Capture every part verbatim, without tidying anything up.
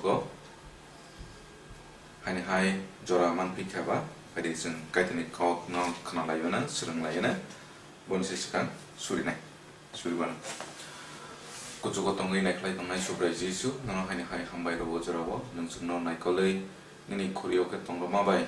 Go. Haini hai jora manphi kha ba, haidi chwng Kaitorni kokno khna laio na, swrwng laio na, boni se swkang surinai, suribano. Kuchugo tongwi naikhlai tongnai Subrai Jisu, nono haini hai hambai rwo jorao, nwng chwngno naikolwi nini khuri-o khe tongrwma bai,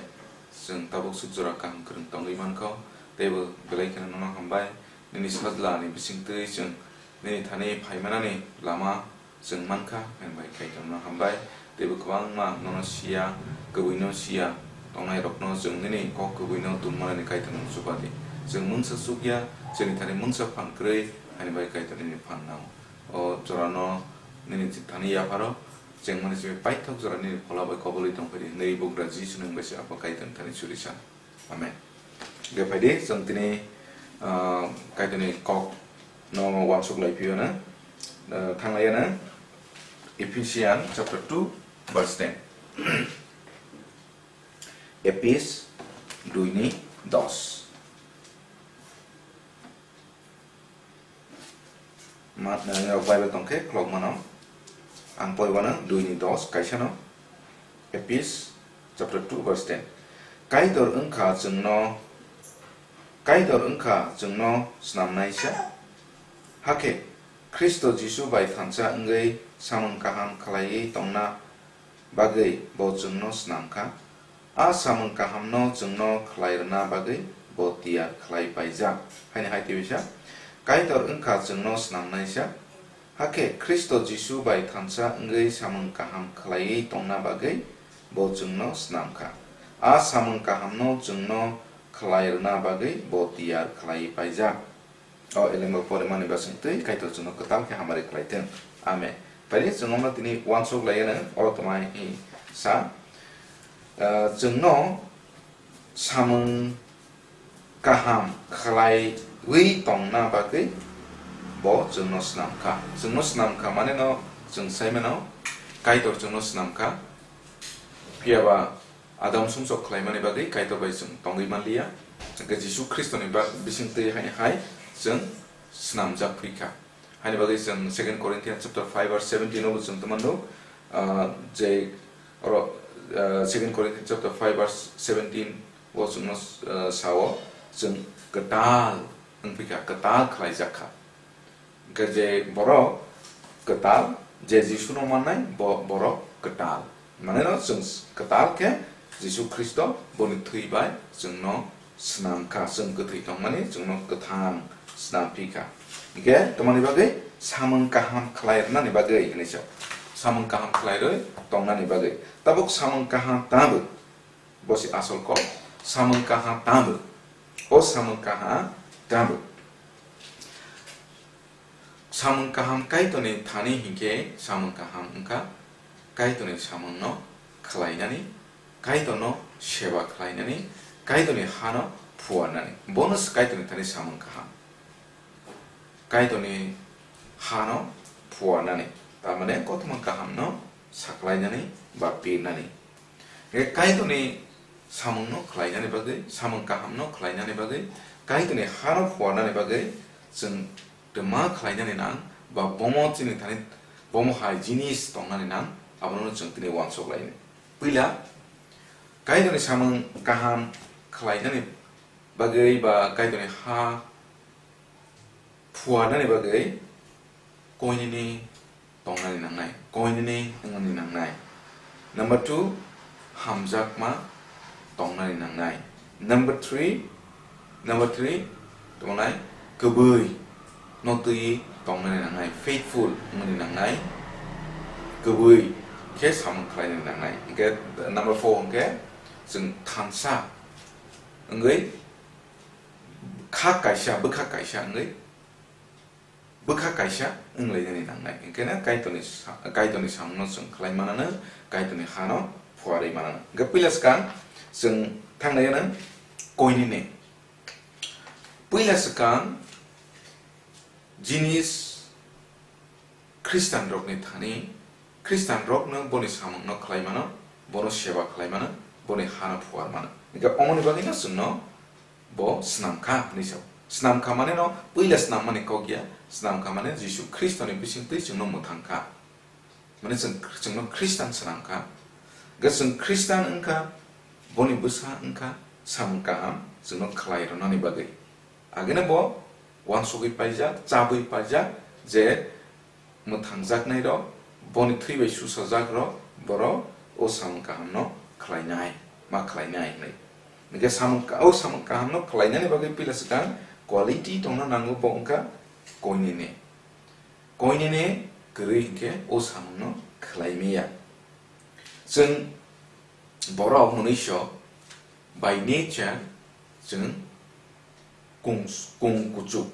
chwng tabuk swk jora kaham kwrwng tongwi mankho, teibo belai kheno nono hambai, nini sajlani bisingtwi chwng nini thani phaimanani lama chwng mankha, haini bai Kaitorno hambai, teibo kwbangma nono siya, kwbwino siya tongnairokno chwng nini kok kwbwino tummanani Kaitorno chuba di. Chwng mungsa chukya, chwngni thani mungsa phan kwrwi, haini bai Kaitor nini phan nango. O jorano nini thani yapharo chengmani simi paithak jora nini phola bai kobolwi tongphai di hwnwi Bugra Jisu nwng bai se Apha Kaitorni thani suri sa. Amen. Hwnkhe phaidi, chwng tini, ah, Kaitorni kokno uansuk lai phiyano, ah, thanglaiano Ephesian chapter two verse ten. Ephis dui ni dos. Ma-, eh, Bible tong khe khulok mano. Ang poriwano dui ni dos kaisa no. Ephis chapter two verse ten. Kaitor wngkha chwngno, Kaitor wngkha chwngno snamnaisa. Hakhe Khristo Jisu bai thansa wngwi samung kaham khlaiwi tongna bagwi bo chwngno snamkha. A samung kahamno chwngno khlai rwna bagwi bo tiyar khlai paijak. Haini hai tibisa, Kaitor wngkha chwngno snamnaisa, hakhe Khristo Jisu bai thansa wngwi samung kaham khlaiwi tongna bagwi bo chwngno snamkha. A samung kahamno chwngno khlai rwna bagwi bo tiyar khlai paijak. O elembo porimani basing twi Kaitor chwngno kwtal khe hamari khlai thung. Amen. Phaidi chwng omo tini uansuk lai ano oro tongmani sa, ah, chwngno samung kaham khlaiwi tongna bagwi bo chwngno snam kha. Chwngno snam kha mane no chwng sai mano Kaitor chwngno snam kha. Phiya ba Adam sumsok khlaimani bagwi Kaitor bai chwng tongwi manliya. Hwnkhe Jisu Khristoni ba-, bisingtwi haini hai chwng snamjak phai kha. Haini bagwi chwng Second Corinthians chapter five verse seventeen o bo chwng tongmano, ah, je oro, ah, Second Corinthians chapter five verse seventeen o chwngno, ah, sao chwng kwtal wngphi kha, kwtal khlaijak kha. Hwnkhe je borok kwtal, je Jisuno mannai, bo-, borok kwtal. Mane no chwng kwtal khe Jisu Khristo boni thwi bai chwngno snam kha, chwng kwthwi tongmani chwngno kwthang snam phi kha. Hwnkhe tamoni bagwi samung kaham khlai rwnani bagwi hinwi sa, samung kaham khlai rwi tongnani bagwi. Tabuk samung kaham tamo? Bo se asol kok, samung kaham tamo? O samung kaham tamo? Samung kaham Kaitorni thani hinkhe samung kaham wngkha Kaitorni samungno khlainani, Kaitorno seba khlainani, Kaitorni hano phuarnani. Bono se Kaitorni thani samung kaham. Kaitorni hano phuarnani, tamane kothoma kahamno saklainani ba pirnani. Hwnkhe Kaitorni samungno khlainani bagwi, samung kahamno khlainani bagwi, Kaitorni hano phuarnani bagwi chwng twma khlainani nang ba bomo chini thani bomo hai jinis tongnani nang, abono chwng tini uansuk lainai. Puila, Kaitorni samung kaham khlainani bagwi ba Kaitorni ha phuarnani bagwi koinini tongnani nangnai, koinini wngmani nangnai. Number two, hamjakma tongnani nangnai. Number three, number three, tongmani kwbwi no twi tongnani nangnai, faithful wngmani nangnai, kwbwi khe samung khlainani nangnai. Hwnkhe number four hwnkhe chwng thansa wngwi kha kaisa, bwkha kaisa wngwi bwkha kaisa wnglainani nangnai. Hwnkhe no Kaitorni sa-, Kaitorni samungno chwng khlai manano, Kaitorni hano phuarwi manano. Hwnkhe puila swkang chwng thangnai ano koinini. Puila swkang jinis Khristianrokni thani, Khristianrokno boni samungno khlai mano, bono seba khlai mano, boni hano phuar mano. Hwnkhe omoni bagwino chwngno bo snam kha hwnwi sao. Snam kha mane no puila snam mani kok ya, snam kha mane Jisu Khristoni bisingtwi chwngno mwthang kha. Mane chwng, chwngno Khristan swnam kha. Hwnkhe chwng Khristan wngkha, boni bwsa wngkha samung kaham chwngno khlai rwnani bagwi. Agene bo uansugwi paijak, chabwi paijak, je mwthangjaknairok, boni thwi bai susajakrok, borok o samung kahamno khlainai, ma khlainai hwnwi. Hwnkhe samung ka-, o samung kahamno khlainani bagwi puila swkang quality tongna nango, bo wngkha koinene. Koinene kwrwi hinkhe o samungno khlai maya. Chwng borok mwnwiso by nature chwng kung, kung kuchuk.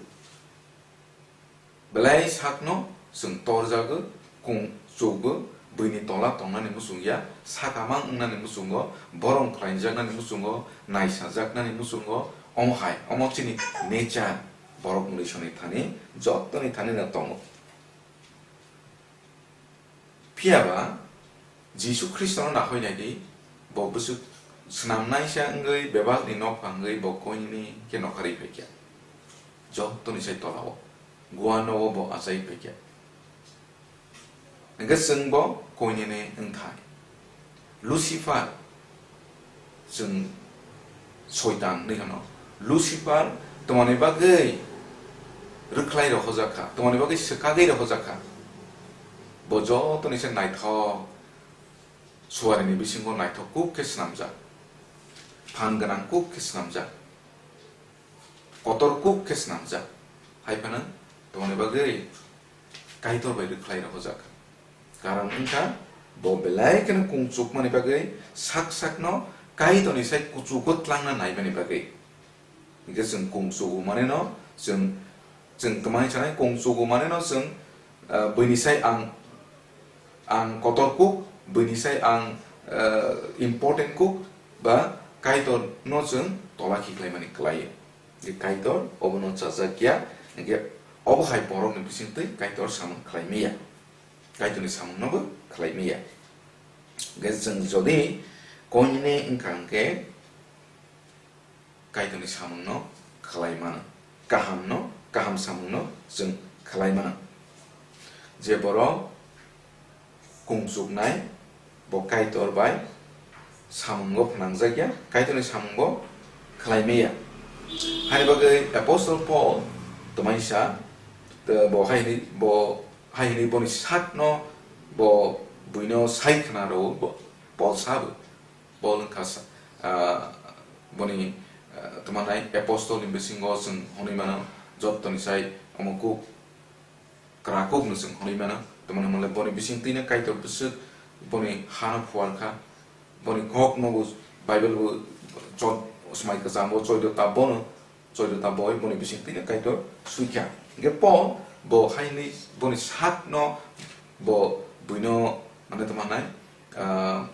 Belai sakno chwng torjago, kung kuchukgo, buini tola tongnani muchungya, sakamang wngnani muchungo, borom khlainjaknani muchungo, naisajaknani muchungo, omo hai, omo chini nature, borok mwnwisoni thani, jottoni thanino tongo. Phiya ba Jisu Khristono nahoi nai di, bo bwswk snamnaisa wngwi bebakni nokha wngwi bo koinini khe nokharwi phaikha. Jottoni sai tolao, guano o bo achai phaikha. Hwnkhe chwng bo koinene wngthai. Lucifer, chwng Soitan hinwi hwno. Lucifer twmani bagwi rwkhlai rohorjak kha, twmani bagwi swkagwi rohorjak kha. Bo jotoni se naithok, suarini bisingo naithok kuk khe swnamjak, phan gwnang kuk khe swnamjak. Kotor kuk khe swnamjak, hai phano tongni bagwi Kaitor bai rwkhlai rohorjak. Karon wngkha, bo belai kheno kung chukmani bagwi sak sakno Kaitorni sai kuchugo tlangna naimani bagwi. Hwnkhe chwng kung chugo maneno chwng, chwng twmani sanai kung chugo maneno chwng, ah, buini sai ang ang kotor kuk, buini sai ang, eh, important kuk, ba Kaitor no chwng tola khiklaimani kwlai. Je Kaitor obono chajak ya, hwnkhe obo hai borokni bisingtwi Kaitor samung khlai maya. Kaitorni samung no bo khlai maya. Hwnkhe chwng jodi koinene wngkha hwnkhe, Kaitorni samungno khlai mano, kahamno, kaham samungno chwng khlai mano. Je borok kung chuknai, bo Kaitor bai samungo phnangjak ya, Kaitorni samungbo khlai maya. Hani bagwi Apostle Paul twmai sa, bo hai hwnwi, bo hai hwnwi boni sakno bo buino sai khna rwo, bo Paul sabo. Paul wngkha sa-, ah, boni, ah, tamo nai apostol ni bisingo chwng hwnwi mano, jottoni sai omo kuk kwrakuk no chwng hwnwi mano, tamo nai mole boni bisingtwi no Kaitor bwswk boni hano phuar kha, boni kok no bo Bible bo chod-, swmai kwcham bo choido ta bono, choido ta boi boni bisingtwi no Kaitor sui kha. Hwnkhe Paul bo hai hwnwi boni sak no bo buino mane tamo nai, ah,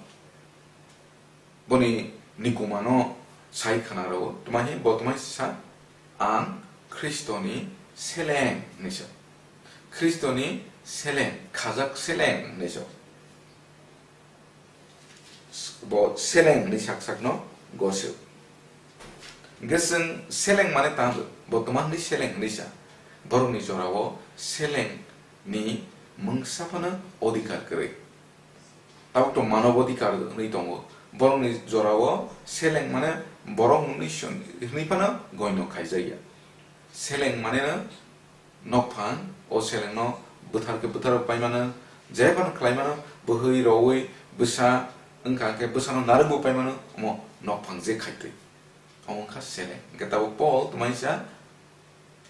Boni nikumano sai khna rwo, tma hi bo tma sa, "Ang Khristoni seleng," hinwi sa. Khristoni seleng, khajak seleng hinwi sa. Bo seleng hinwi sak sakno gosio. Hwnkhe chwng seleng mane tamo, bo tma hinwi seleng hinwi sa. Borokni jorao seleng ni mungsa phano odhikar kwrwi. Tabuk to manob odhikar hwnwi tongo. Borokni jorao seleng mane borok mwnwi song-, hwnwi phano goino khaijakya. Seleng mane no nokphang, o selengno bwthar khe bwthar paimano, je phano khlaimano, bwhwi rowi bwsa wngkha khe bwsano narwkbo paimano, omo nokphang je khaitwi. Omo wngkha seleng. Hwnkhe tabuk Paul tma sa,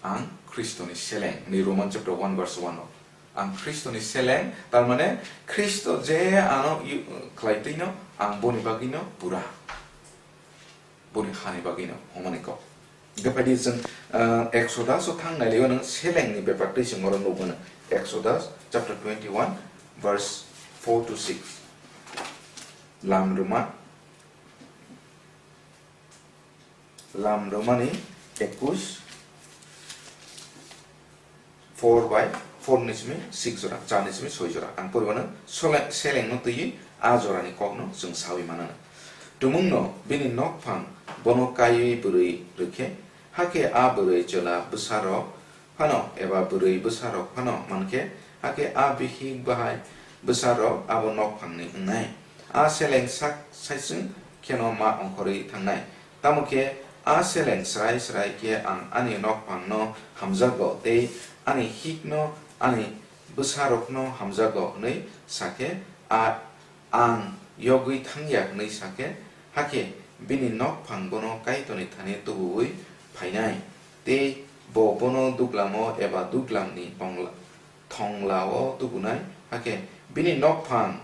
"Ang Khristoni seleng," hinwi Roman chapter one verse one o. "Ang Khristoni seleng," tar mane Khristo je ano i-, khlai twino, ang boni bagwino pura. Boni hani bagwino, hwnmani kok. Hwnkhe phaidi chwng, ah, Exodus o thang nai laiwi nwng selengni bepar twi chwng oro nukmano. Exodus chapter twenty-one verse four to six. Lam rwma. Lam rwmani ekush, four by four ni simi six jora, char ni simi soi jora. Ang poriwano sole-, selengno twiwi a jorani kokno chwng sawi manano. Tumungno bini nokphang bono kaiwi bwrwi rwkhe, hakhe a bwrwi chwla bwsarok phano eba bwrwi bwsarok phano mankhe, hakhe a bihik bahai bwsarok abo nokphangni wngnai. A seleng sak saichung kheno ma ongkhorwi thangnai. Tamo khe a seleng srai srai khe ang ani nokphangno hamjago tei ani hikno, ani bwsarokno hamjago hwnwi sa khe, a ang yogwi thangya hwnwi sa khe, hakhe bini nokphang bono Kaitorni thani tubu-ui phainai, tei bo bono duglamo eba duglamni tongla-, thonglao tubunai, hakhe bini nokphang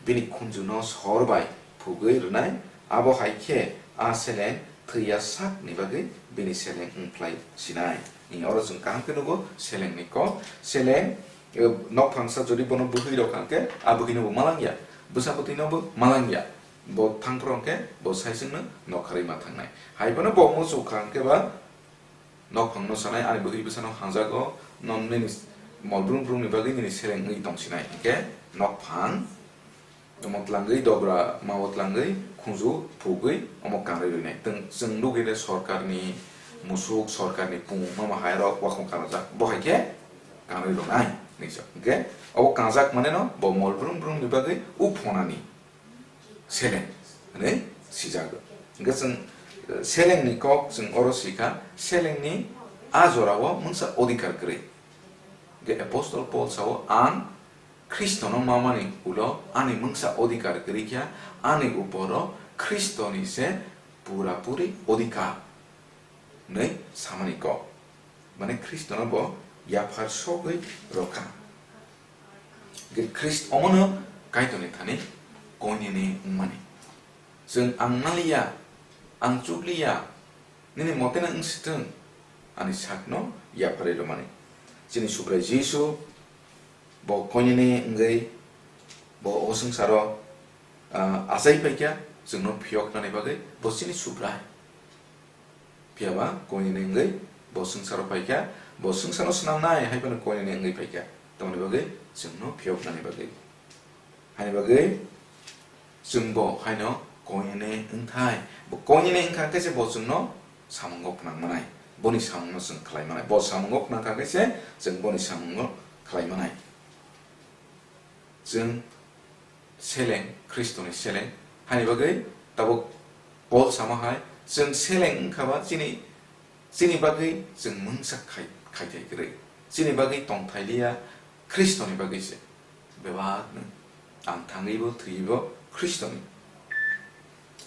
bini khunjuno sor bai phugwi rwnai, abo hai khe a seleng thwiya sakni bagwi bini seleng wng phlai sinai. Ni oro chwng kaham khe nugo selengni kok. Seleng, eh, nokphangsa jodi bono bwhwi rok hang khe, a bwhwino bo malangya, bwsa bwtwino bo malangya, bo thang phuru hwnkhe bo saichungno nokharwi ma thangnai. Hai phano bo muchung kha hwnkhe ba nokphangno sanai, ani bwhwi bwsano hangjago, non nini mol brum brumni bagwi nini seleng wngwi tong sinai, hwnkhe nokphang omo tlangwi dobra, mao tlangwi khunju phugwi omo kanrwi rwnai. Teng-, chwng nugwi le sorkarni musuk, sorkarni pung, mama hai rok wakhung kanajak, bo hai khe kanrwi rwnai, hwnwi sa. Hwnkhe obo kanjak mane no bo mol brum brumni bagwi uphonani seleng hwnwi sijago. Hwnkhe chwng, eh, selengni kok chwng oro sikha, selengni a jorao mungsa odhikar kwrwi. Hwnkhe Apostle Paul sao, "Ang Khristono mamani ulo ani mungsa odhikar kwrwi kha, ani uporo Khristoni se pura puri odhikar," hwnwi samani kok. Mane Khristono bo yaphar sogwi rwkha. Ge Khrist omono Kaitorni thani koinene wngmani. Chwng ang naliya, ang chukliya, nini moteno wng sithwng, ani sakno yapharwi rwmani. Chini Subrai Jisu bo koinene wngwi bo o swngcharo, ah, achai phaikha, chwngno phiyoknani bagwi bo chini Subrai. Phiya ba koinene wngwi bo swngcharo phaikha, bo swngcharno swnamnai hai phano koinene wngwi phaikha. Tamoni bagwi chwngno phiyoknani bagwi. Haini bagwi chwngbo haino koinene wngthai. Bo koinene wngkha khe se bo chwngno samungo phnang manai. Boni samungno chwng khlai manai. Bo samungo phnang kha khe se chwng boni samungo khlai manai. Chwng seleng, Khristoni seleng, hani bagwi tabuk Paul sama hai, chwng seleng wngkha ba chini, chini bagwi chwng mungsa khai, khaithai kwrwi. Chini bagwi tongthai liya, Khristoni bagwi se. Bebak nw, ang thangwi bo, thwiwi bo Khristoni.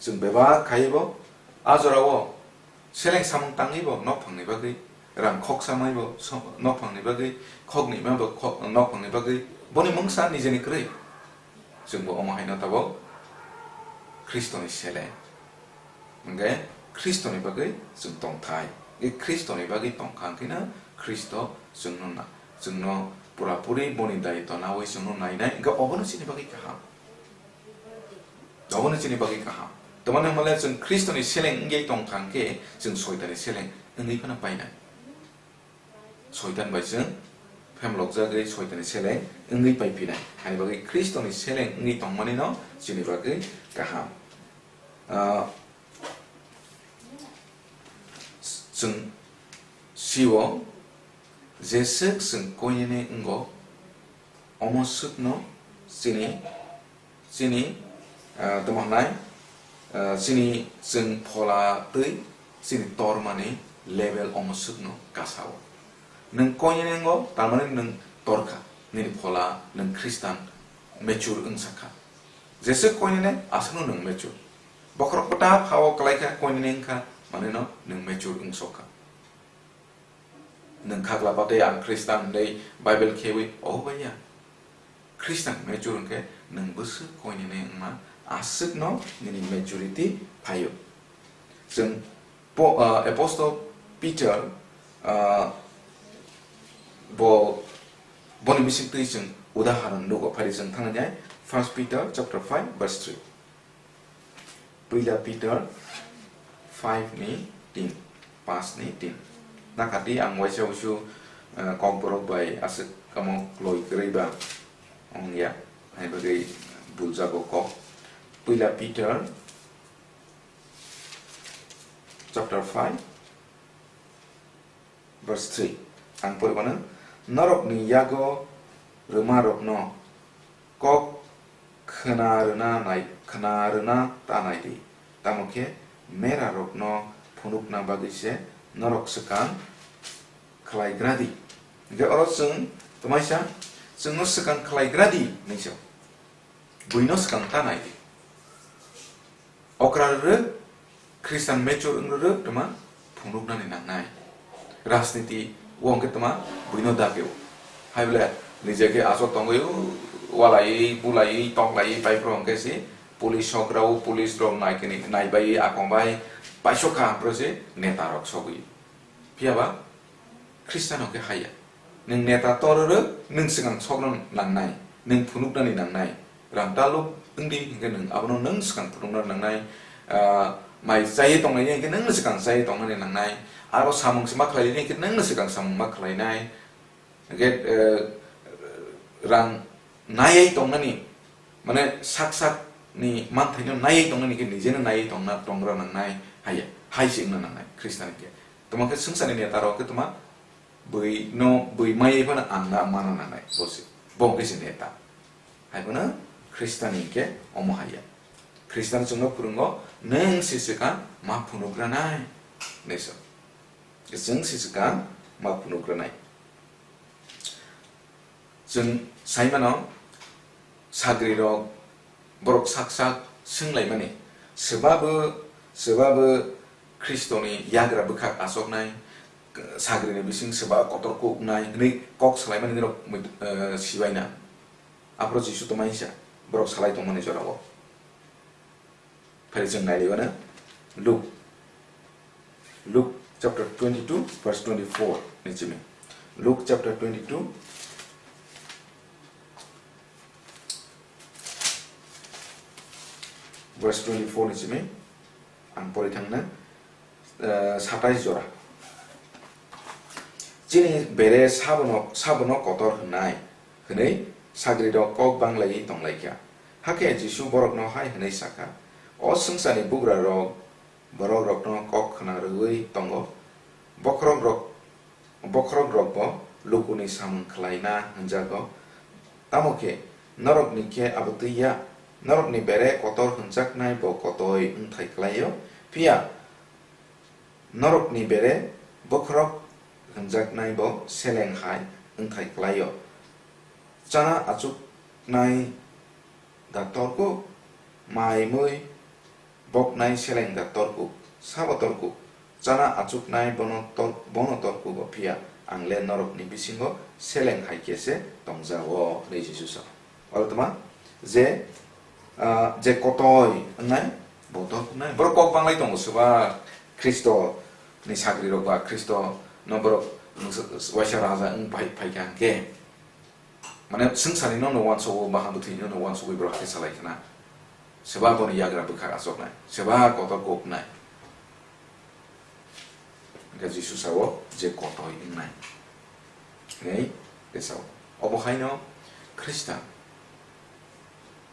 Chwng bebak khaiwi bo, a jorao seleng samung tangwi bo nokphangni bagwi, rang khoksa mai bo so-, nokphangni bagwi, khoknwi ma bo kho-, nokphangni bagwi, boni mungsa nijeni kwrwi. Chwngbo omo haino tabuk Khristoni seleng. Hwnkhe Khristoni bagwi chwng tongthai. E Khristoni bagwi tongkha hwnkhe no Khristo chwngno na-, chwngno pura puri boni daitw nawi chwngno nainai, hwnkhe obono chini bagwi kaham. Obono chini bagwi kaham. Tamani hwnmale chwng Khristoni seleng wngwi tongkha hwnkhe chwng Soitani seleng wngwi phano painai. Soitan bai chwng phemlokjagwi Soitani seleng wngwi paiphinai. Hani bagwi Khristoni seleng wngwi tongmani no chini bagwi kaham. Ah, chwng sio jeswk chwng koinene wngo, omo swkno chini, chini, ah, tamo hwnai, ah, chini chwng phola twi chini tormani level omo swkno kasao. Nwng koinene wngo, tamani nwng torkha, nini phola nwng Khristan mature wngsa kha. Jeswk koinene aswkno nwng mature. Bokhorok kwtal phao kwlaikha, koinene wngkha, manwino nwng mature wngsokha. Nwng khakla batwi ang Khristan hwnwi Bible khewi, o baiya. Khristan mature hwnkhe nwng bwswk koinene wngma, aswkno nini maturity phaio. Chwng po-, ah, Apostle Peter, ah, bo, boni bisingtwi chwng udaharon nugo, phai chwng thangna nai, First Peter chapter five verse three. Puila Peter five ni tin, panch ni tin. Nakati ang waisa usu, eh, kokborok bai aswk kamo kloi kwrwi ba wngya, hai bagwi buljago kok. Puila Peter chapter five, verse three, ang pori mano, "Norokni yago rwmarokno Kok khna rwna nai, khna rwna ta nai di, tamo khe mera rokno phunukna bagwi se norok swkang khlai gra di. Hingkhe oro chwng twmaisa, chwngno swkang khlai gra di hinwi sa, buino swkang ta nai di. Okra rwrwk, Khristan mature wng rwrwk twma phunuknani nangnai. Rajniti o hwnkhe twma buino dagio. Hai bole nije khe aswk tongwi walaiwi, bulaiwi, toklaiwi, pai phuru hwnkhe se police sokrao, police rok naikhe ni, naibai, akong bai paisok kha, phuru se neta rok sogwi. Phiya ba Khristiano khe haya. Nwng neta tor rwrwk, nwng swkang sokno nangnai, nwng phunuknani nangnai. Ram taluk wng di, hinkhe nwng abono nwng swkang phunukna nangnai. Ah, mai chaiwi tongnai hinkhe nwng swkang chaiwi tongnani nangnai. Aro samung se ma khlai di hinkhe nwng swkang samung ma khlainai. Hinkhe, eh, rang naiwi tongnani, mane sak sak ni manthaino naiwi tongnani khe nijeno naiwi tongna, tongra nangnai, haya, hai se wngna nangnai Khristian khe. Tamo khe swngcharni neta rok khe toma bui no, bui maiwi phano ang na mana nangnai, bo se, bo hwnkhe se neta. Hai phano Khristian hinkhe omo haya. Khristian chwngno phwrwngo, nwng se swkang ma phunukgranai, hinwi sa. Chwng se swkang ma phunukgranai. Chwng sai mano, sagrirok borok sak sak swnglaimani, swbabo, swbabo Khristoni yagra bwkhak achoknai, sagrini bising swba kotor kuknai hwnwi kok salaimani norok mui-, eh, sibaina. Aphuru Jisu twmai sa borok salai tongmani jorao. Phai chwng nailaiwano Luke, Luke chapter twenty-two, verse twenty-four ni simi. Luke chapter twenty-two, verse twenty-four ni simi. Ang pori thangna, eh, satais jora. Chini bere sabono, sabono kotor hwnnai, hwnwi sagrirok kok banglaiwi tonglaikha. Hakhe Jisu borokno hai hwnwi sakha, "O swngcharni bugrarok, borokrokno kok khna rwui tongo. Bokhorokrok, bokhorokrokbo lukuni samung khlaina hwnjago. Tamo khe norokni khe abo twi ya. Norokni bere kotor hwnjaknai bo kotoi wngthai klai-o, phiya norokni bere bokhorok hwnjaknai bo seleng hai wngthai klai-o. Chana achuknai da torkuk, mai mui boknai seleng da torkuk, sabo torkuk, chana achuknai bono tor-, bono torkugo, phiya ang le norokni bisingo seleng hai khe se tongjago," hwnwi Jisu sa. Oro tma je, ah, je kotoi wngnai, bo torkuknai. Borok kok banglai tongo, swba Khristo ni sagrirok ba Khristo no borok waisa raja wng phai, phaikha hwnkhe, mane swngcharni no, no uansukgo, bahan bwthwini no, no uansugwi borok hakhe salai khna. Swba boni yagra bwkhak achoknai, swba kotor kuknai. Hwnkhe Jisu sao je kotoi wngnai. Nei, tei sao. Obo haino Khristan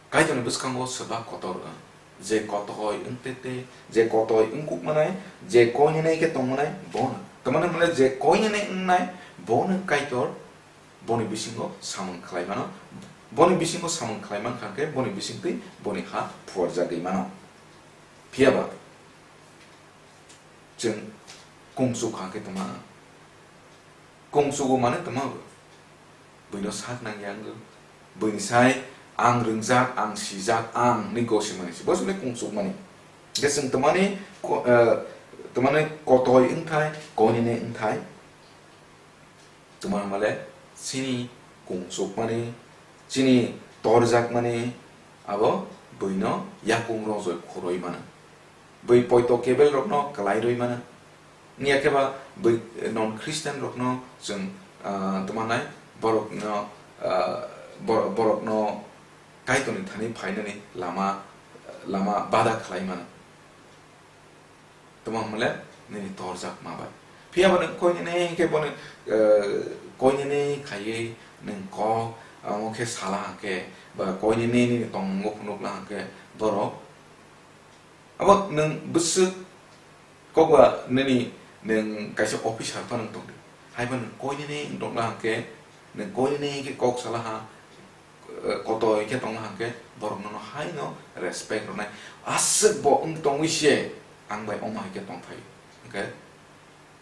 Kaitorni bwskango swba kotor wng. Je kotoi wng te te, je kotoi wng kuk manai, je koinene khe tong manai, bono. Tamani hwnle je koinene wngnai, bono Kaitor boni bisingo samung khlai mano. Boni bisingo samung khlai mankha khe boni bisingtwi boni ha phuarjagwi mano. Phiya ba chwng kung chuk kha khe tongma. Kung chugo mane tongma bo. Buino sak nang ya wngkha. Buini sai ang rwngjak, ang sijak, ang ni gosi mani se. Bo sole kung chuk mani. Hwnkhe chwng tongmani ko-, eh, tongmani kotoi wngthai, koinene wngthai. Tongma male chini kung chuk mani, chini torjak mani, abo buino yakung rojoi khuroi mano. Bui poito kebel rokno kwlai rwi mano. Wngya khe ba bui non Christian rokno chwng, ah, tongmanai borokno, ah, bor-, borokno Kaitorni thani phainani lama, lama bada khlai mano. Tongma hwnle nini torjak ma bai. Phiya bo nwng koinene khe bono, eh, koinene khaiwi nwng kok, amo khe sala hwnkhe, ba koinene nini tongmungo phunukla hwnkhe borok. Abo nwng bwswk kok ba nini nwng kaisa officer phano wng tongdi. Hai phano nwng koinene wng tongla hwnkhe, nwng koinene khe kok sala ha, eh, kotoi khe tongna hwnkhe borok nono haino respect rwnai. Aswk bo wng tongwi se ang bai omo hai khe tongphai. Hwnkhe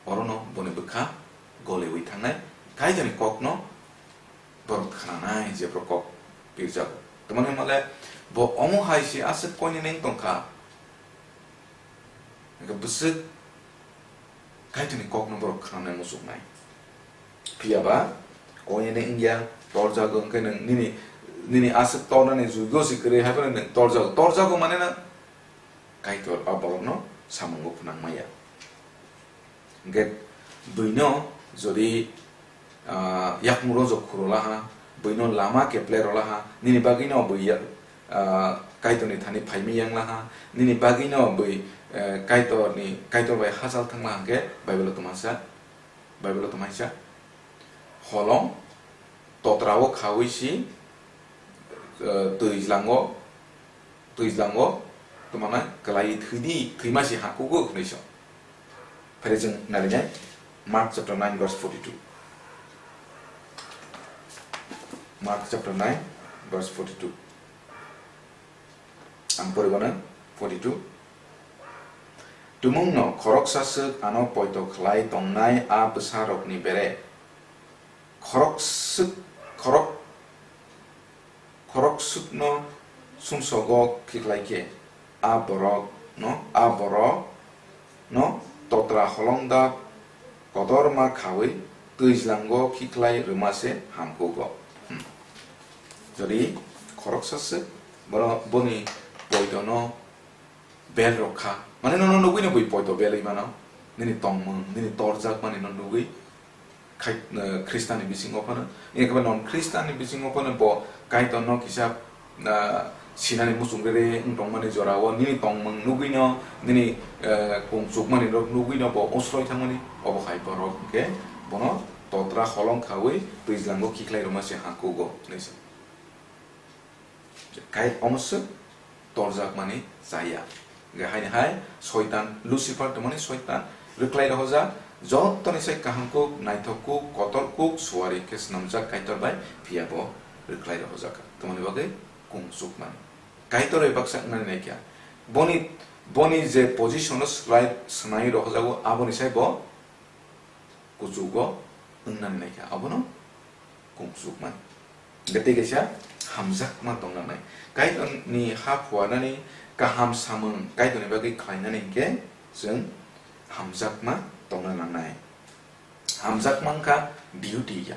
orono boni bwkha goliwi thangnai, Kaitorni kokno borok khnanai, jephru kok pirjago. Tamoni hwnmale bo omo hai se aswk koinene wng tongkha. Hwnkhe bwswk Kaitorni kokno borok khnanai muchungnai. Phiya ba koinene wngya, torjago, hwnkhe nwng nini, nini aswk tornani jugo se kwrwi, hai phano nwng torjago. Torjago mane na Kaitor a borokno samungo phnang maya. Hwnkhe buino jodi, ah, yakung rojok khurolaha, buino lama keple rolaha, nini bagwino bui ya-, ah, Kaitorni thani phaimwi yanglaha, nini bagwino bui, eh, Kaitorni, Kaitor bai hachal thanglaha hwnkhe Bible-o twmasa, Bible-o twmaisa holong totra-o khawi si, eh, twijlango, twijlango twmana kwlai thwidi, thwima si ha kugo hwnwi sa. Phai chwng narinai Mark chapter nine verse forty-two. Mark chapter nine verse forty-two. Ang poribo na forty-two. Tumungno khoroksa swk ano poito khlai tongnai a bwsarokni bere. Khorok swk, khorok, khorok swkno sumsogo khiklai khe, a borokno, a borokno totra holongda kotorma khawi twijlango khiklai rwma se hamkugo. Hmm. Jodi khoroksa swk bono, boni poitono bel rok kha. Mane nono nugwi no bui poito belwi mano. Nini tongmung, nini torjak mani no nugwi khai, eh, Khristanni bisingo phano. Ekaba non Khristanni bisingo phano bo Kaitorno kisa, ah, sinani muchung rere wng tongmani jorao nini tongmung nugwi no, nini, eh, kung chukmani rok nugwi no bo usroi thangmani. Obo hai borok hwnkhe bono totra holong khawi twijlango khiklai rwma se ha kugo hinwi sa. Kai omo swk torjakmani chaya. Hwnkhe haini hai Soitan, Lucifer tongmani Soitan rwklai rohorjak, jottoni sai kaham kuk, naithok kuk, kotor kuk, suari khe swnamjak Kaitor bai, phiya bo rwklai rohorjak. Tamoni bagwi kung chukmani. Kaitor bai baksa wngnani naikha. Boni, boni je position-o swlai, swnai rohorjago, aboni sai bo kuchugo wngnani naikha, abono kung chukmani. Hwnkhe tei kaisa hamjakma tongna nai. Kaitorni ha phuarnani kaham samung Kaitorni bagwi khlainani hwnkhe chwng hamjakma tongna nangnai. Hamjakma wngkha duty ya.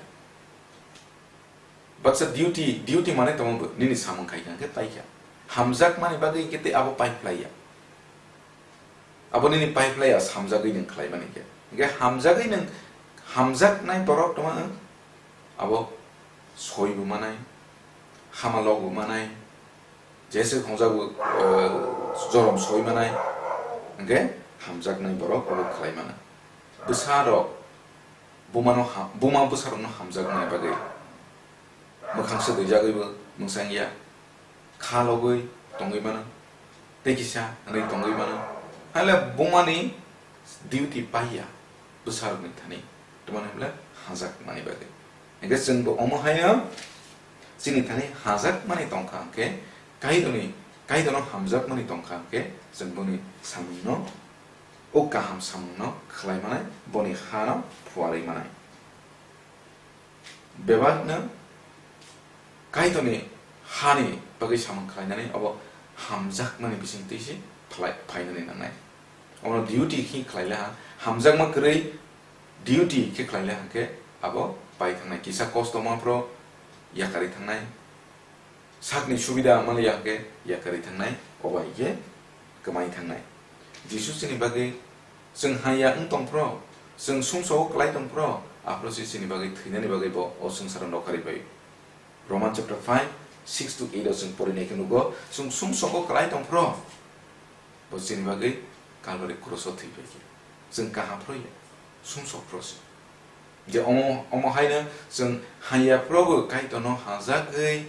Baksa duty, duty mane tamo bo nini samung khai kha hwnkhe pai kha. Hamjakmani bagwi hwnkhe tei abo pai phlai ya. Abo nini pai phlai ya, hamjagwi nwng khlai mani khe. Hwnkhe hamjagwi nwng, hamjaknai borok tongma wng, abo soi bo manai, hama lok bo manai, jese khongjak bo, eh, jorom soi manai, hwnkhe hamjaknai borok abo khlai mano. Bwsa rok, buma no ha-, buma bwsa rok no hamjaknai bagwi. Mwkhang swtwijagwi bo mwsang ya, kha logwi tongwi mano, tei kisa hwnwi tongwi mano. Hale bumani duty pai ya bwsarokni thani, tamoni hwnle hajakmani bagwi. Hwnkhe chwng bo omo haino chini thani hajakmani tongkha hwnkhe, Kaitorni, Kaitorno hamjakmani tongkha hwnkhe, chwng boni samungno, o kaham samungno khlai manai, boni hano phuarwi manai. Bebakno Kaitorni hani bagwi samung khlainani abo hamjakmani bisingtwi se phlai-, phainani nangnai. Omo duty khe khlai laha, hamjakma kwrwi duty khe khlai laha hwnkhe abo pai thangnai, kisa kosto ma phro yakarwi thangnai. Sakni subida manliya hwnkhe yakarwi thangnai, obo hai khe kwmai thangnai. Jisu chini bagwi chwng haya wng tong phro, chwng sumsogo klai tong phro, aphro se chini bagwi thwinani bagwi bo o swngcharo nokharwi bai. Roman chapter five, six to eight o chwng porinai khe nugo, chwng sumsogo klai tong phro. Bo chini bagwi Calvary cross o thwi pai khe. Chwng kaham phro ya, sumsok phro se. Je omo, omo haino chwng haya phro bo Kaitorno hajagwi,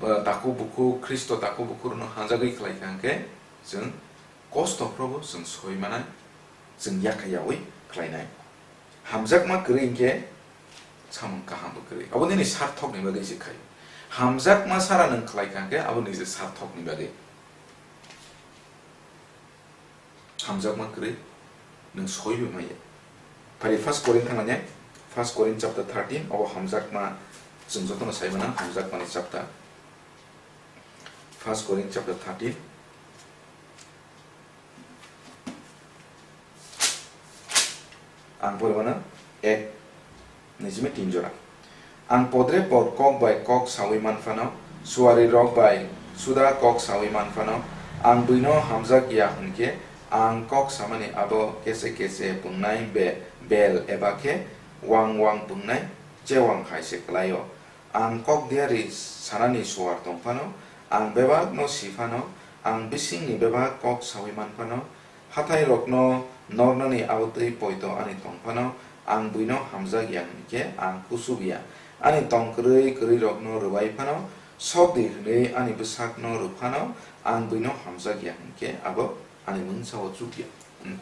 ba, takhuk bukhuk, Khristo takhuk bukhuk rokno hajagwi khlai kha hwnkhe, chwng kosto phro bo chwng soi manai, chwng yakha yaui khlainai. Hamjakma kwrwi hwnkhe samung kaham bo kwrwi. Abo nini sarthokni bagwi se khai. Hamjakma sara nwng khlai kha khe abo niji sarthokni bagwi. Hamjakma kwrwi nwng soi bai maya. Phari First Korinth thangmani, First Korinth chapter thirteen, obo hamjakma, chwng jotono sai mano, hamjakmani chapter. First Korinth chapter thirteen. Ang pori mano ek, nijimi tin jora. Ang podre pod kok bai kok sawi man phano, suari rok bai suda kok sawi man phano, ang buino hamjak ya hwn khe, ang kok samani abo kese kese pungnai be-, bel eba khe wang wang pungnai chewang hai se kwlai-o. Ang kok diari sanani suar tong phano, ang bebakno si phano, ang bisingni bebak kok sawi man phano, hathai rokno nornani abo twi poito ani tong phano, ang buino hamjak ya hwn khe ang kuchuk ya. Ani tong kwrwi kwrwi rokno rwbai phano, sok di hwnwi ani bwsakno rw phano, ang buino hamjak ya hwn khe abo ani mungsa o chuk ya. Hmm.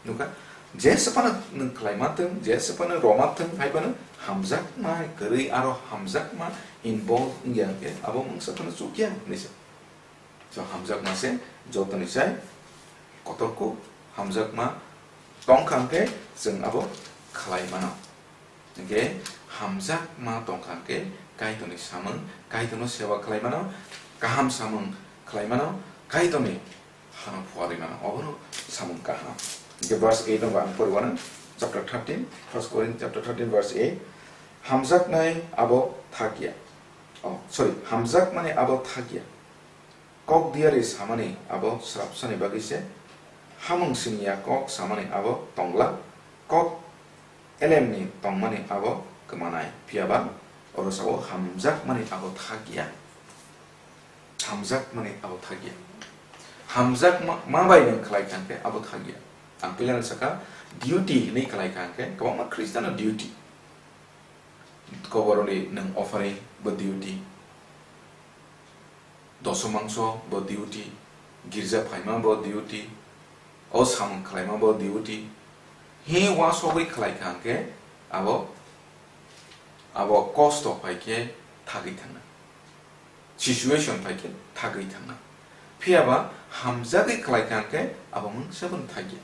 Nukha, jesa phano nwng khlai ma thwng, jesa phano rw ma thwng, hai phano hamjakma kwrwi aro hamjakma involve wngya hwnkhe abo mungsa phano chuk ya hwnwi sa. So, hamjakma se jotoni sai kotor kuk, hamjakma tong kha hwnkhe chwng abo khlai mano. Hwnkhe hamjakma tong kha hwnkhe Kaitorni samung, Kaitorno seba khlai mano, kaham samung khlai mano, Kaitorni hano phuarwi mano, obono samung kaham. Hwnkhe verse eight no ang pori wano, chapter thirteen, First Korinth chapter thirteen verse eight, hamjaknai abo thakya. Oh, sorry, hamjakmani abo thakya. Kok diari samani abo srapsani bagwi se, hamung siniya kok samani abo tongla, kok elemni tongmani abo kwmanai, phiyaba oro sao hamjakmani abo thakya. Hamjakmani abo thakya. Hamjakma, ma bai nwng khlai kha hwnkhe abo thakya. Ang puilano sakha, duty hwnwi khlai kha hwnkhe kwbangma Khristiano duty. Koboroni nwng offering bo duty. Dosomangso bo duty, girja phaima bo duty, o samung khlaima bo duty. He uansugwi khlai kha hwnkhe abo, abo kosto phai khe thagwi thangna, situation phai khe thagwi thangna. Phiyaba hamjagwi khlai kha hwnkhe abo mungsa bono thagya.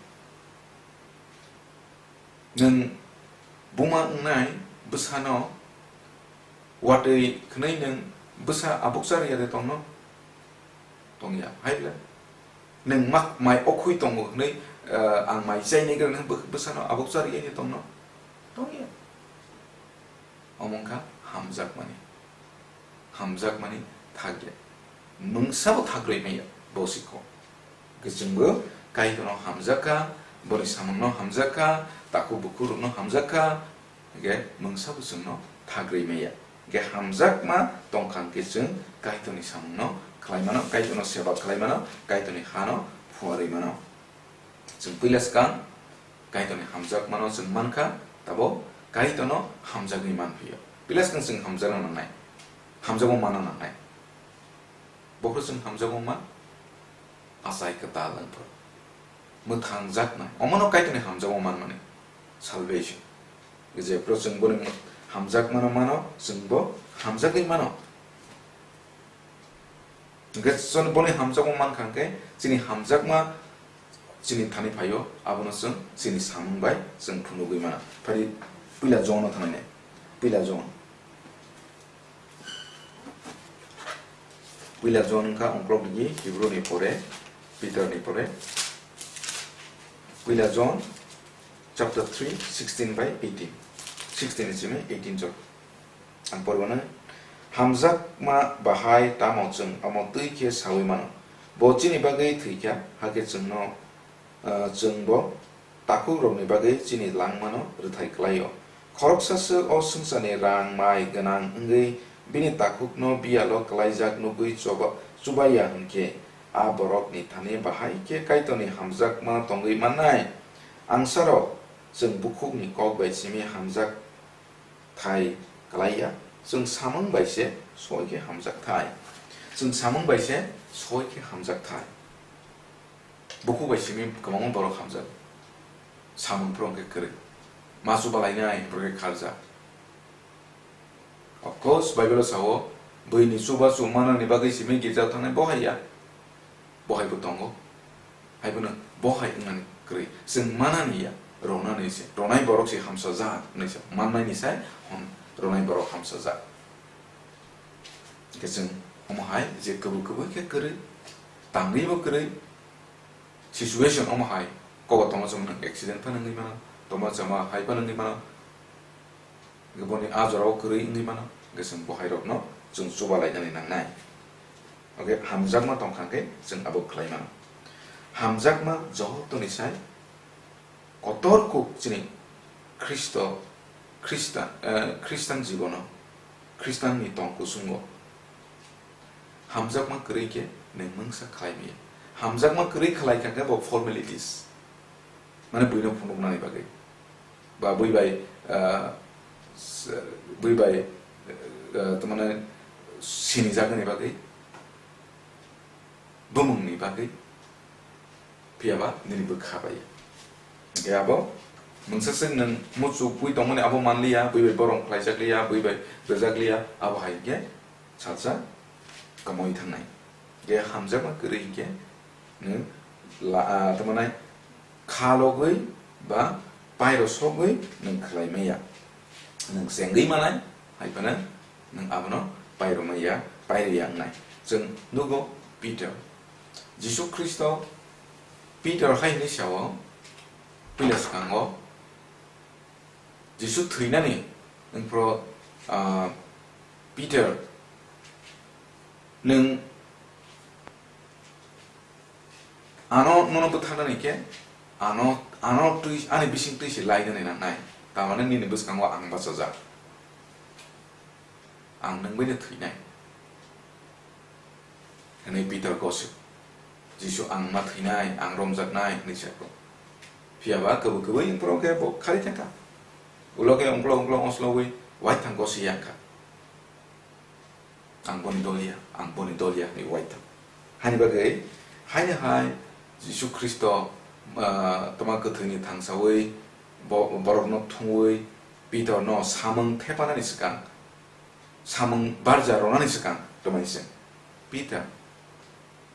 Nwng buma wngnai bwsano watwi khwnwi nwng bwsa abukcha rwya de tongno? Tongya, hai ble. Nwng mak mai okhwi tongo hwnwi, eh, ang mai chainai gra nang bw-, bwsano abukcha rwya de tongno? Tongya. Omo wngkha hamjakmani. Hamjakmani thakya. Mungsa bo thakrwi maya, bo sikho. Hwnkhe chwngbo Kaitorno hamjakha, boni samungno hamjakha, takhuk bukhukrokno hamjakha, hwnkhe mungsa bo chwngno thakrwi maya. Hwnkhe hamjakma tongkha hwnkhe chwng Kaitorni samungno khlai mano, Kaitorno seba khlai mano, Kaitorni hano phuarwi mano. Chwng puila swkang Kaitorni hamjakmano chwng mankha, tabok Kaitorno hamjagwi manphio. Puila swkang chwng hamjakna nangnai, hamjakma manna nangnai. Bophuru chwng hamjakma man, achai kwtal wngphuru mwthangjaknai. Omono Kaitorni hamjakma manmani, salvation. Jephuru chwng boni hamjakmano mano, chwngbo hamjagwi mano. Hwnkhe chwng boni hamjakma mankha hwnkhe, chini hamjakma chini thani phaio, abono chwng chini samung bai chwng phunugwi mano. Phari puila John-o thangni, puila John. Puila John wngkha ongklok rigi, Hebrew ni pore, Peter ni pore. Puila John chapter three, sixteen bai eighteen. Sixteen ni simi eighteen chok. Ang poriwano, hamjakma bahai tamo chwng omo twi khe sawi mano? Bo chini bagwi thwi kha, hakhe chwngno, ah, chwng bo takhukrokni bagwi chini langmano rwthai klai-o. Khoroksa swk o swngcharni rang mai gwnang wngwi bini takhukno biyalo klaijak nugwi choba-, chuba ya hwn khe, a borokni thani bahai khe Kaitorni hamjakma tongwi mannai? Angsarok, chwng bukhukni kok bai simi hamjak thai klai ya, chwng samung bai se soi khe hamjak thai. Chwng samung bai se soi khe hamjak thai. Bukhuk bai simi kwbangma borok hamjak. Samung phuru hwnkhe kwrwi. Ma chubalainai hwnkhe kharjak. Of course, Bible-o sao, Buini chubachu manani bagwi simi girjao thangnai bo hai ya. Bo hai bo tongo. Hai bono bo hai wngnani kwrwi. Chwng manani ya, ronani se. Ronai borok se hamsajak hwnwi se. Mannaini sai hwn ronai borok hamsajak. Hwnkhe chwng omo hai je kwbwi kwbwi khe kwrwi, tangwi bo kwrwi, situation omo hai, kobo tongma chama nwng accident phano wngwi mano, tongma chama hai phano wngwi mano, hwnkhe boni a jorao kwrwi wngwi mano, hwnkhe chwng bo hai rokno chwng chuba lainani nangnai. Hwnkhe hamjakma tongkha hwnkhe chwng abo khlai mano. Hamjakma jotoni sai kotor kuk chini Khristo, Khristan, eh, Khristan jibono, Khristanni tong kusungo hamjakma kwrwi khe nwng mungsa khlai maya. Hamjakma kwrwi khlai kha khe bo formalities, mane buino phunuknani bagwi, ba bui bai, eh, s-, bui bai, eh, tamane sinijaknani bagwi, bumungni bagwi, phiya ba nini bwkha bai. Hwnkhe abo mungsa swk nwng muchukwi tongmani abo manliya, bui bai borom khlaijakliya, bui bai rwjakliya, abo hai hwnkhe salsa kwmawi thangnai. Hwnkhe hamjakma kwrwi hwnkhe nwng la-, ah, tamo nai kha logwi ba pairo sogwi nwng khlai maya. Nwng chengwi manai, hai phano nwng abono pairwmaya, pairwya wngnai. Chwng nugo Peter. Jisu Khristo Peter hai hwnwi sao, puila swkango Jisu thwinani wngphro, ah, Peter, nwng ano, nono bwtharnani khe, ano, ano twi, ani bising twi se lainani nangnai, tamani nini bwskango ang bachajak, ang nwng baino thwinai, hwnwi Peter gosio. Jisu ang ma thwinai, ang romjaknai, hwnwi sa kho. Phiya ba kwbwi kwbwi wngphro khe bo khari thangkha. Ulo khe ungklo ungklo oslogwi waithang gosi yang kha. Ang boni doliya, ang boni doliya hwnwi waithang. Haini bagwi, haino hai Jisu Khristo, ah, toma kwthwini thangsawi bo-, borokno thumwi Pitorno samung thepanani swkang, samung barja rwnani swkang twmani se, Pitor,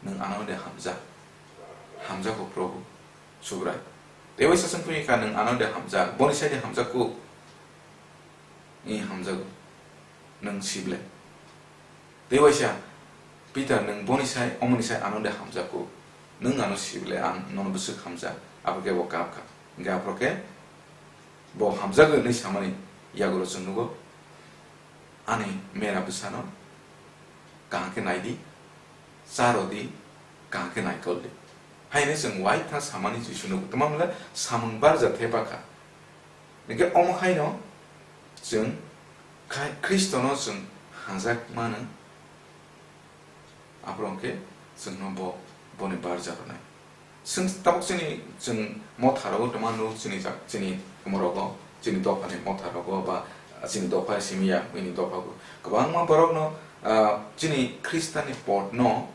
nwng ano de hamjak, hamjago Probhu, Subrai. Tei waisa chwng phunukha, nwng ano de hamjak, boni side hamjakgo. I hamjago, nwng sible. Tei waisa, Peter, nwng boni sai, omoni sai ano de hamjakgo, nwng ano sible, ang nono bwswk hamjak, abo khe bo kap kha. Hwnkhe aphuru khe bo hamjak hwnwi samani yagulo chwng nugo, ani mera bwsano kaham khe nai di, cha rw di, kaham khe naikol di. Haino chwng uaitha samani Jisu nugo, tamo hwnle samung barja thepa kha. Hwnkhe omo haino chwng khai-, Khristono chwng hamjak mano, aphuru hwnkhe chwngno bo, boni barja rwnai. Chwng tabuk chini, chwng motha rogo tongma nuk chini jak, chini omorogo, chini dophani motha rogo ba chini dopha simi ya, bini dopha bo. Kwbangma borokno, ah, chini Khristanni podno,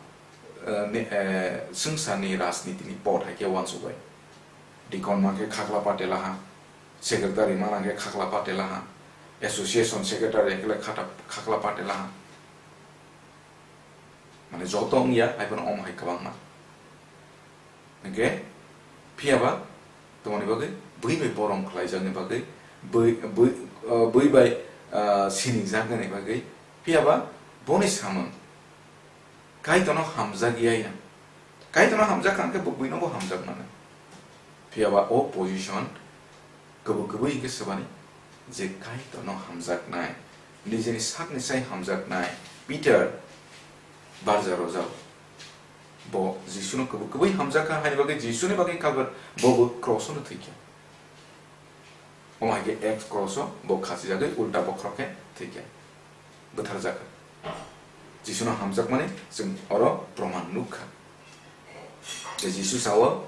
ah, ne, eh, swngcharni rajnitini pod hai khe uansukbai. Deacon mankhe khakla patela ha, secretary mana khe khakla patela ha, association secretary khe khata-, khakla patela ha. Mane joto wngya, hai phano omo hai kwbangma. Hwnkhe, phiya ba, tongmani bagwi, bui bai borom khlaijakni bagwi, bui, bui, ah, bui bai, ah, sinijaknani bagwi, phiya ba, boni samung, Kaitorno hamjak ya ya. Kaitorno hamjak kha hwnkhe bo buino bo hamjak mano. Phiya ba o position kwbwi kwbwi hwnkhe swbani je Kaitorno hamjaknai, nijeni sakni sai hamjaknai Peter barja rojak. Bo Jisuno kwbwi kwbwi hamjak kha, haini bagwi Jisuni bagwi Kalbar bo bo cross-o no thwikha. Omo hai khe X cross-o bo khachijagwi ulta bokhorok khe thwikha, bwtharjakha. Jisuno hamjakmani chwng oro proman nukha. Je Jisu sao,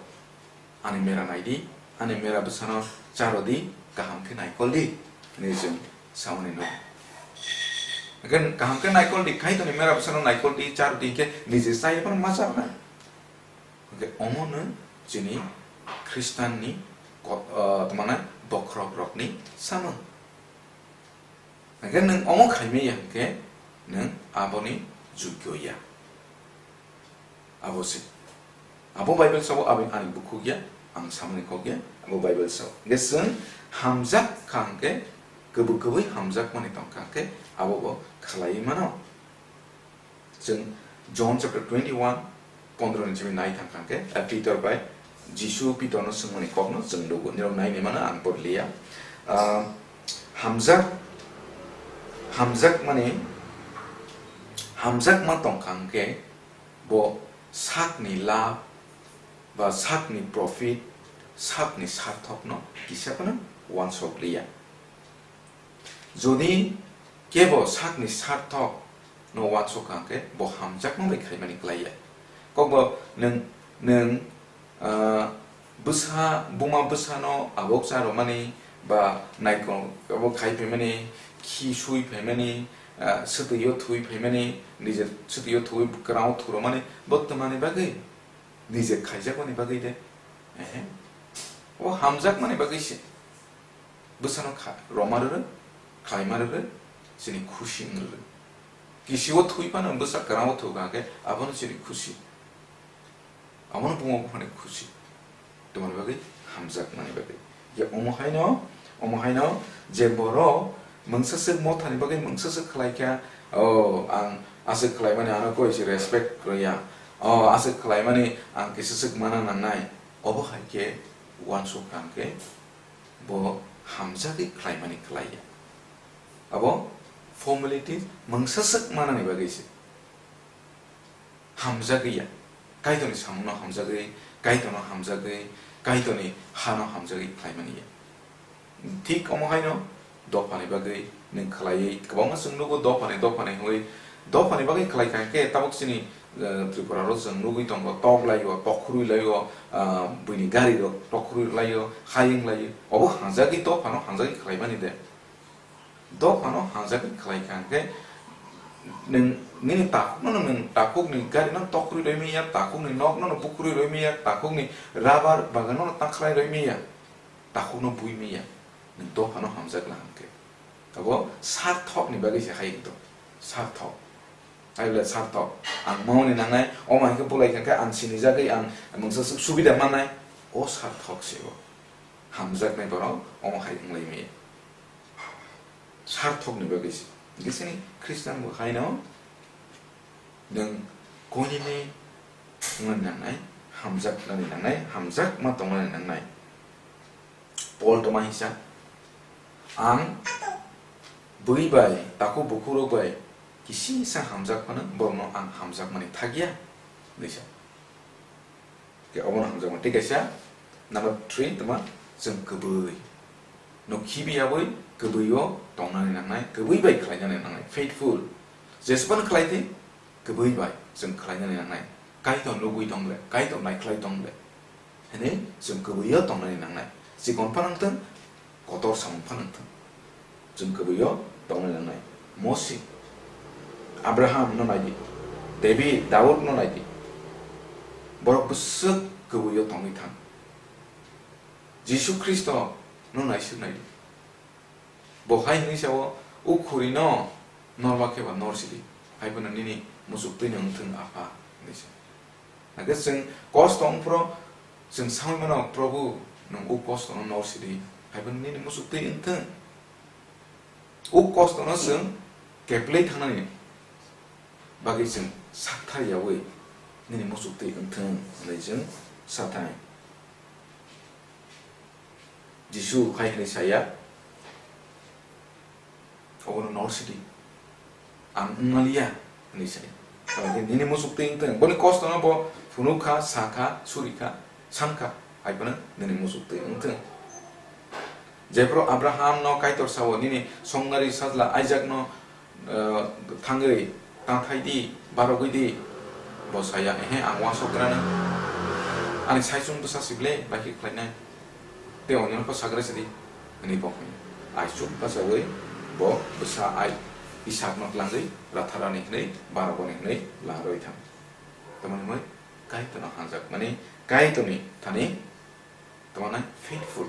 "Ani mera nai di, ani mera bwsano cha rw di, kaham khe naikol di," hwnwi chwng samani nuk. Hwnkhe kaham khe naikol di, Kaitorni mera bwsano naikol di, cha rw di hwnkhe nije chai phano ma cha rwnai. Hwnkhe omo no chini Khristanni ko-, ah, tamo nai bokhorokrokni samung. Hwnkhe nwng omo khaimaya hwnkhe Nwng aboni jogyo ya. Abo se. Abo Bible sao, abo ani bukhuk ya, ang samani kok ya, abo Bible sao. Hwnkhe chwng hamjak kha hwnkhe, kwbwi kwbwi hamjakmani tong kha hwnkhe, abo bo khlaiwi mano. Chwng John chapter twenty-one, pondro ni simi nai thang kha hwnkhe, ah, Peter bai Jisu Peter no swngmani kok no chwng nugo, nirok nai ni mano, ang por liya. Ah, hamjak, hamjakmani, hamjakma tong kha hwnkhe, bo sakni labh ba sakni profit, sakni sarthokno kisa phano uansuk liya. Jodi kebo sakni sarthokno uansuk kha hwnkhe, bo hamjakma bai khaimani klai ya. Kokbo nwng, nwng, ah, bwsa, buma bwsano abok cha rwmani ba naikol abo khai phaimani, khi sui phaimani, ah, swtwi o thwi phaimani, nije swtwi o thwi kwrang o thuromani, bo twmani bagwi? Nije khaijakmani bagwi de? Ehe. O hamjakmani bagwi se. Bwsano kha-, rwma rwrwk, khlaima rwrwk, chini khusi wng rwrwk. Kisi o thwi phano bwsa kwrang o thwk kha khe, abono chini khusi. Abono buma buphani khusi. Tongmani bagwi hamjakmani bagwi. Je omo haino, omo haino je borok mungsa swk mothani bagwi mungsa swk khlai kha, "O, ang aswk khlaimani ano koi se respect rwya. O, aswk khlaimani ang kisa swk mana nangnai." Obo hai khe uansuk kha hwnkhe bo hamjagwi khlaimani khlai ya. Abo formality mungsa swk manani bagwi se. Hamjagwi ya. Kaitorni samungno hamjagwi, Kaitorno hamjagwi, Kaitorni hano hamjagwi khlaimani ya. Thik omo haino dophani bagwi nwng khlaiwi kwbangma chwng nugo dophani, dophani hwnwi, dophani bagwi khlai kha khe tabuk chini, eh, Tripura ro chwng nugwi tongo, tok laio, tok khurwi laio, ah, buini gari rok tok khurwi laio, hayung laio. Obo hamjagwi dophano hamjagwi khlaimani de. Dophano hamjagwi khlai kha hwnkhe, nwng nini takhukno, nwng takhukni gari no tokhorwi rwi manya, takhukni nok no bukhurwi rwi manya, takhukni rubber bagan no takhlai rwi manya, takhukno bui manya, nwng dophano hamjak la hwnkhe. Abo sarthokni bagwi se hai ekdom, sarthok. Hai bole sarthok, ang mani nangnai, omo hai khe bulai kha khe ang sinijagwi ang mungsa su-, subida mannai, o sarthok se o. Hamjaknai borok omo hai wng lai maya. Sarthokni bagwi se. Hwnkhe chini Khristian bo haino nwng koinene wngna nangnai, hamjaknani nangnai, hamjakma tongnani nangnai. Pol tongma hinsa, "Ang bui bai, takhuk bukhukrok bai kisisa hamjak phano borokno ang hamjakmani thakya," hinwi sa. Khe obono hamjakma tei kaisa number three tongma, chwng kwbwi no khibiyawi kwbwi o tongnani nangnai, kwbwi bai khlainani nangnai, faithful. Jesphano khlai thwi, kwbwi bai chwng khlainani nangnai. Kaitor nugwi tong le, Kaitor naikhlai tong le, hwnwi chwng kwbwi o tongnani nangnai. Chikon phano wngthwng, kotor samung phano wngthwng, chwng kwbwi o tongnani nangnai. Mosi, Abraham no nai di, David, Daud no nai di, borok bwswk kwbwi o tongwi thang. Jisu Khristo no naisuk nai di. Bo hai hwnwi sa-o, "O khuri no norma khe ba nor sidi, hai phano nini muchuk twi no wng thung, Apha," hwnwi sa. Hakhe chwng kosto wng phro chwng saui mano, "Probhu, nwng o kosto no nor sidi, hai phano nini muchuk twi wng thung." O kosto no chwng keplwi thangnani bagwi chwng sakthar yaui nini muchuk twi wng thung hwnwi chwng sathai. Jisu hai hwnwi saya, "Obono nor sidi, ang wng maliya," hwnwi sai. Tamo khe nini muchuk twi wng thung. Boni kosto no bo phunuk kha, sa kha, suri kha, san kha, hai phano nini muchuk twi wng thung. Jephru Abraham no Kaitor sao, "Nini songnari sajla Isaac no, eh, thangwi tanthai di, barogwi di." Bo saya, "Ehe, ang uansuk gra nang. Ani saichung bwsa si ble, bai khe khlainai. Tei onino pho sagra sidi," hwnwi bo hwnwi. Aichuk bachaui bo bwsa ai Isaac no tlangwi ratharani hwnwi, barogoni hwnwi larwi thang. Tamoni hwnwi Kaitor no hamjakmani, Kaitor ni thani tamo nai faithful.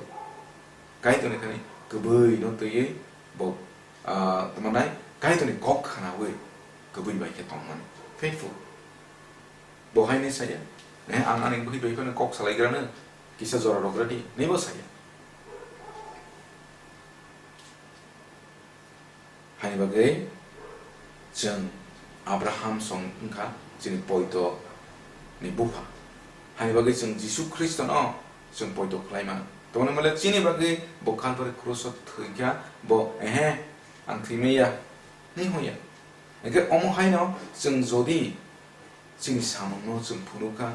Kaitor ni thani kwbwi no twiwi bo, ah, tamo nai Kaitor ni kok khnaui Kwbwi bai khe tongmani. Faithful. Bo hai hinwi saya, "Eh, ang ani bwrwi bai phano kok salaigrano kisa jora rwgradi," hinwi bo saya. Haini bagwi chwng Abraham song wngkha chini poito ni bupha. Haini bagwi chwng Jisu Khristono chwng poito khlai mano. Tamoni hwnle chini bagwi bo Kalvari kruso thwikha, bo, "Ehe, ang thwimaya," hinwi hwnya. Hwnkhe omo haino chwng jodi chini samungno chwng phunukha,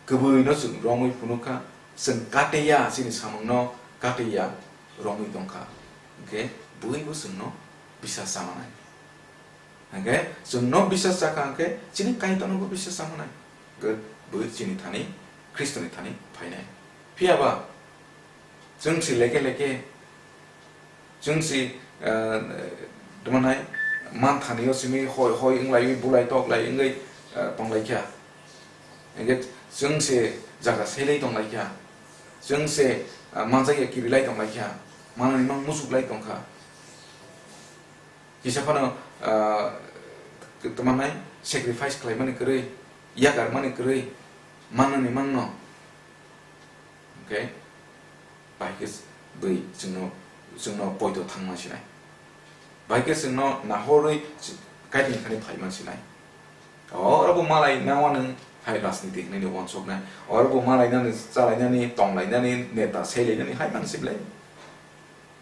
kwbwino chwng romwi phunukha, chwng kateya chini samungno kateya romwi tongkha, hwnkhe bwino chwngno bisas chamanai. Hwnkhe chwngno bisas chakha hwnkhe chini Kaitornobo bisas chamanai. Hwnkhe bwi chini thani, Khristoni thani phainai. Phiyaba chwng si leke leke, chwng si, ah, tamo nai, manthani o simi hoi hoi wnglaiwi bulai toklai wngwi, ah, tonglaikha. Hwnkhe chwng se jaga selai tonglaikha. Chwng se, ah, manjakya kirilai tonglaikha. Manani mang musuklai tongkha. Kisa phano, ah, tamo nai, sacrifice khlaimani kwrwi, yakarmani kwrwi, manani mangno. Hwnkhe, bai khe bwi chwngno, chwngno poito thangma sinai. Bai khe chwngno nahorwi Kaitorni thani phaima sinai. Oro bo malai na uanw hai rajniti hwnwi uansuknai. Oro bo malai nani, chalai nani, tonglai nani, neta selai nani hai man siblai.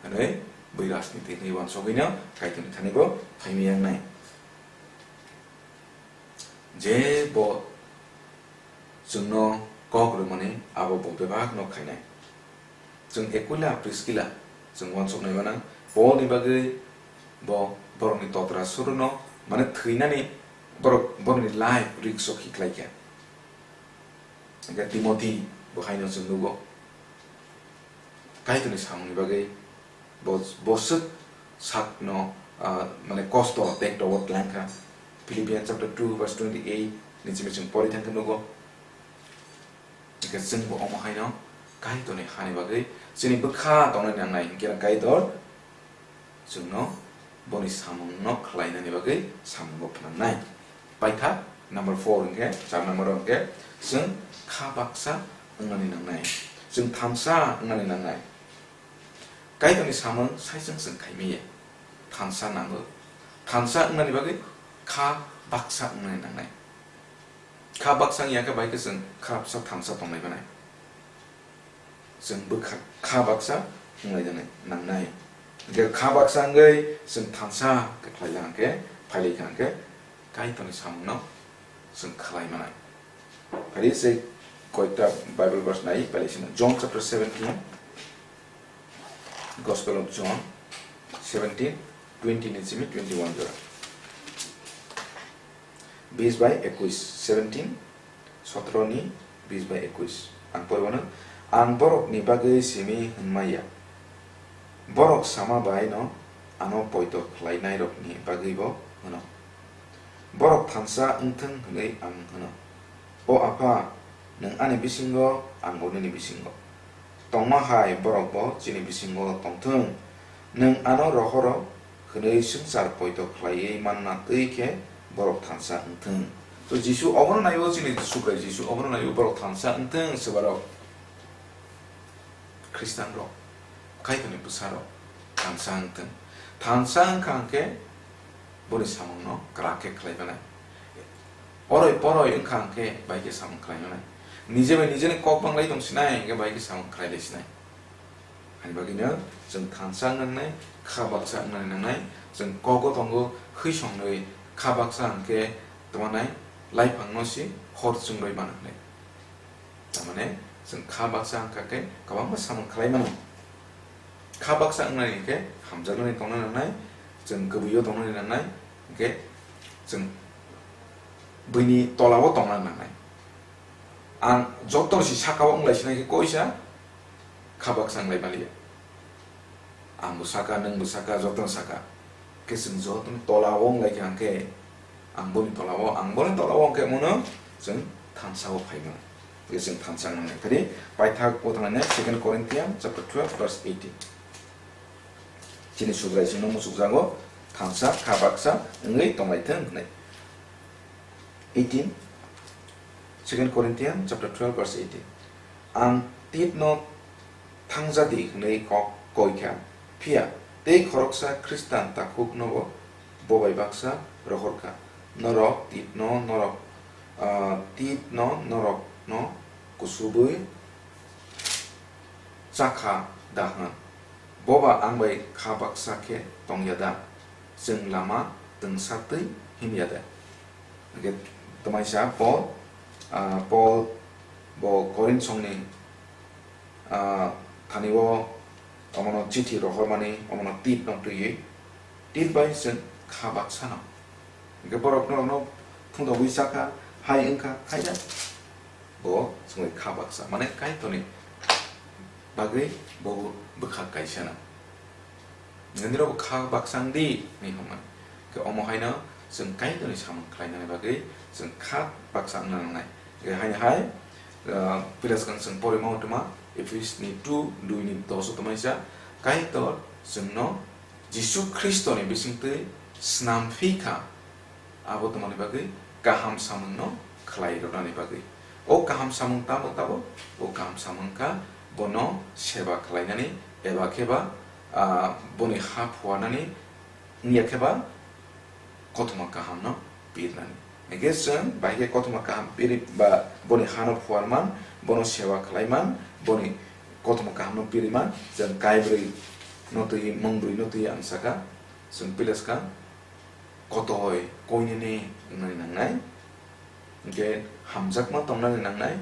Hwnwi bwi rajniti hwnwi uansugwino Kaitorni thani bo phaima yangnai. Je bo chwngno kok rwmani abo bo bebakno khainai. Chwng Aquila, Priskila chwng uansuknai mano, Polni bagwi bo borokni totra suruno, mane thwinani borok, borokni life risk o khiklaikha. Hwnkhe Timothy bo haino chwng nugo. Kaitorni samungni bagwi bo, boswk sakno, ah, mane kosto tekto o tlangkha. Philippians chapter two verse twenty-eight ni simi chwng pori thangkhe nugo. Hwnkhe chwngbo omo haino Kaitorni hani bagwi chini bwkha tongnani nangnai, hwnkhe Kaitor chwngno boni samungno khlainani bagwi samungo phnangnai. Paitha number four hwnkhe, char number o hwnkhe, chwng kha baksa wngnani nangnai, chwng thansa wngnani nangnai. Kaitorni samung saichung chwng khaimaya, thansa nango. Thansa wngnani bagwi kha baksa wngnani nangnai. Kha baksa wngya khe bai khe chwng kharapsa thansa tonglai manai. Chwng bwkha kha baksa wnglainani nangnai. Hwnkhe kha baksa wngwi chwng thansa khe khlaila hwnkhe, phailaikha hwnkhe Kaitorni samungno chwng khlai manai. Phari se koita Bible verse nai, pailaisino John chapter seventeen, Gospel of John seventeen, twenty ni simi twenty-one jora. Bis bai ekwis, seventeen, sotro ni bis bai ekwis. Ang poribo no, ang borok ni bagwi simi hwnmaya. Borok sama bai no ano poito khlai nai rok ni bagwi bo hwno. Borok thansa wngthwng hwnwi ang hwno. O Apha, nwng ani bisingo, angbo nini bisingo. Tongma hai borokbo chini bisingo tongthwng. Nwng ano rohoro hwnwi swngchar poito khlaiwi manna twi khe borok thansa wngthwng. To Jisu obono naiwi chini Subrai Jisu obono naiwi borok thansa wngthwng swbarok. Khristian rok, Kaitorni bwsa rok thansa wngthwng. Thansa wngkha hwnkhe boni samungno kwrak khe khlai manai. Oroi poroi wngkha hwnkhe bai khe samung khlai manai. Nije bai nijeni kok banglai tong sinai hwnkhe bai khe samung khlai lai sinai. Hani bagwino chwng thansa wngnai, kha baksa wngnani nangnai, chwng kogo tongo, hwi songnwi kha baksa hwnkhe tongmanai, laiphangno si hor chwngrwi mano hwnwi. Tamane chwng kha baksa wngkha khe kwbangma samung khlai mano. Kha baksa wngnani hwnkhe hamjaknani tongna nangnai, chwng kwbwio tongna nangnai, hwnkhe chwng buini tolao tongna nangnai. Ang jotono si sakao wnglai sinai khe koisa kha baksa wnglai maliya. Ang bo saka, nwng bo saka, jotono saka. Khe chwng jotono tola o wng lai kha hwnkhe, ang boni tola o, ang boni tola o hwnkhe mono chwng thansa o phai mano. Khe chwng thansa wng nai. Phari paithak o thang nai, Second Corinthians chapter twelve verse eighteen. Chini Subrai chwngno muchukjago, thansa, kha baksa wngwi tong lai thung hwnwi. eighteen, Second Corinthians chapter twelve verse eighteen. Ang Titno thangja di hwnwi kok koi kha, phiya tei khoroksa Khristan takhuknobo bo bai baksa rohor kha. Norok Titno norok, ah, Titno norokno kusubwi chakha da hwn? Boba ang bai kha baksa khe tong ya da? Chwng lama twngsa twi him ya da? Hwnkhe twmaisa Paul, ah, Paul bo Korinth songni, ah, thani-o omono chithi rohormani, omono Titno twiwi, Tit bai chwng kha baksano. Hwnkhe borok norokno phunugwi chakha, hai wngkha, khaina bo chwngwi kha baksa, mane Kaitorni bagwi bo bwkha kaisano. Nini rok kha baksa wng di, hinwi hwnmani. Khe omo haino chwng Kaitorni samung khlainani bagwi chwng kha baksa wngna nangnai. Khe haino hai, ah, Pilaskang chwng porima utuma, Ephesni two, dui ni dos o twmaisa, Kaitor chwngno Jisu Khristoni bisingtwi snam phi kha. Abo tongmani bagwi kaham samungno khlai rwnani bagwi. O kaham samung tamo tabo? O kaham samung kha bono seba khlainani, eba khe ba, ah, boni ha phuarnani, wngya khe ba kothoma kahamno pirnani. Hwnkhe chwng bahai khe kothoma kaham piri ba boni hano phuarman, bono seba khlaiman, boni kothoma kahamno piriman, chwng kaibrwi no twi, mungbrwi no twi ang sakha, chwng Pilaskang kotoi koinene wngnani nangnai, hwnkhe hamjakma tongnani nangnai,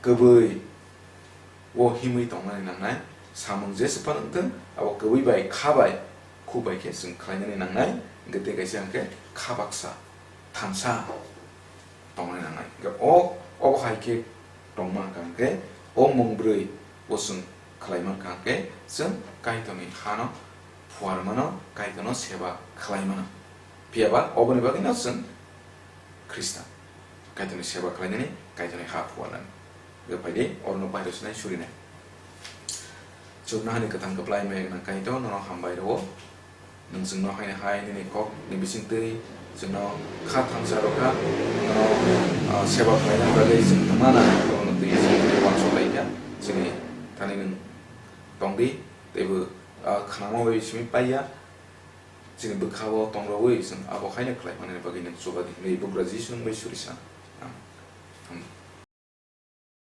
kwbwi o himwi tongnani nangnai, samung jesa phano wngthung, abo kwbwi bai kha bai, khu bai khe chwng khlainani nangnai, hwnkhe tei kaisa hwnkhe kha baksa, thansa tongnani nangnai. Hwnkhe o, obo hai khe tongma hwnkha hwnkhe o mungbrwi o chwng khlai mankha hwnkhe chwng Kaitorni hano phuarmano, Kaitorno seba khlaimano. Phiya ba oboni bagwino chwng Khristan, Kaitorni seba khlainani, Kaitorni ha phuarnani. Hwnkhe phaidi, orono pairo sinai surinai. Chuknohani kwthang kwplai maya gwnang Kaitor, nono hambai rwo. Nwng chwngno haino hai nini kokni bisingtwi chwngno kha thansa rwkha, nono, ah, seba khlaina bagwi chwng tongmana, bono twi chwng twi uansuk laikha. Chini thani nwng tongdi, teibo, ah, khnama bai simi paiya, chini bwkha-o tongrogwi chwng abo haino khlai manani bagwi nwng chubadi hwnwi Bugra Jisu nwng bai suri sa. Amen.